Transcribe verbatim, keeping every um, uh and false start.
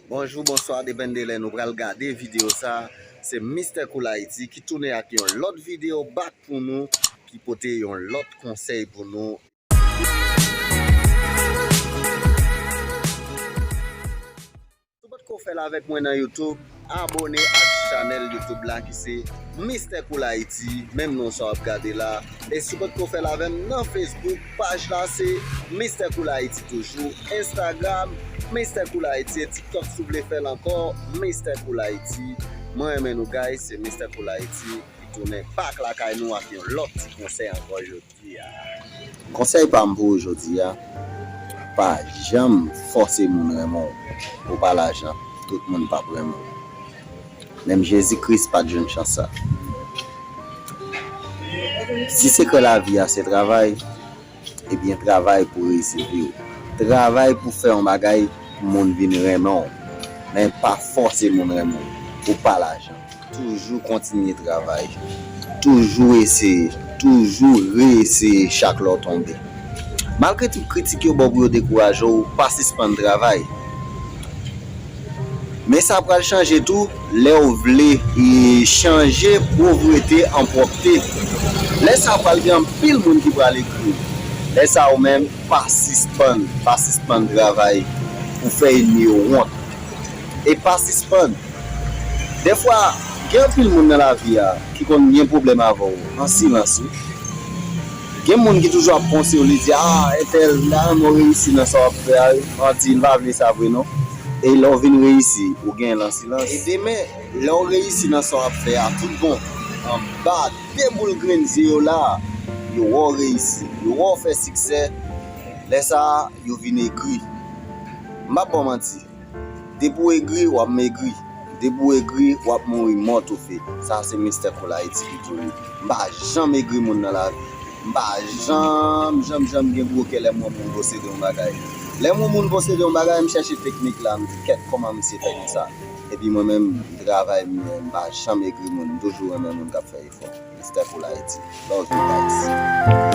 Bonjou, bonswa, depann de lè nou pral gade videyo sa. Se Mister Cool Haiti ki tounen ak yon lòt videyo back pou nou, ki pote yon lòt konsèy pou nou. Si w potko fè l avèk mwen nan YouTube, abone ak chanèl YouTube la ki se Mister Cool Haiti, menm non sa w ap gade la. E si w potko fè l avè m nan Facebook, paj la se Mister Cool Haiti toujou, Instagram, Mister Cool Haiti, e TikTok si w vle fè l ankò, Mister Cool Haiti. Mwen renmen nou guys, se Mister Cool Haiti ki tounen back lakay nou ak yon lòt ti konsèy ankò jodi a. Konsèy pa m pou ou jodi a, pa janm fòse moun renmen w. Ou pa lajan, tout moun p ap renmen w. Menm Jezi Kris pa t jwenn chans sa. Si sekrè lavi a se travay, ebyen travay pou reyisi vi w. Travay pou fè yon bagay pou moun vin renmen w. Men pa fòse moun renmen w. Ou pa lajan. Toujou kontinye travay. Toujou eseye. Toujou reeseye chak lè w tonbe. Malgre tout kritik yo ba w pou yo dekouraje w, pa sispann travay. Men sa pral chanje tou lè w vle e chanje povrete an pwòpte. Lè sa pral gen anpil moun ki pral ekri w. Lè sa ou menm, pa sispann, pa sispann travay pou fè ènmi yo wont. E pa sispann. Dèfwa, gen anpil moun nan lavi a ki konn gen pwoblèm avè w an silans wi. Gen moun ki toujou ap konseye w, li di, "Ah, entèl, m ta renmen w reyisi nan sa w ap fè a wi." Manti, li pa vle sa vre non. E lè w vin reyisi, ou genyen l an silans. E demen, lè w reyisi nan sa w ap fè a, tout bon, anba de boul grenn zye yo la, yo wè w reyisi, yo wè w fè siksè, lè sa a, yo vin egri. M p ap ba w manti. Depi w egri, w ap megri. Depi w egri, w ap mouri mò toufe. Sa se Mister Cool Haiti ki di w li. M pa janm egri moun nan lavi. M pa janm, janm, janm gen gwo kè lè m wè moun posede yon bagay. Lè m wè moun posede yon bagay, m chèche teknik la, m di, "Kèt, kòman misye fè gen sa?" Epi mwen menm, m travay, m, m pa janm egri moun, m toujou renmen moun k ap fè efò. Mister Cool Haiti. Love you guys.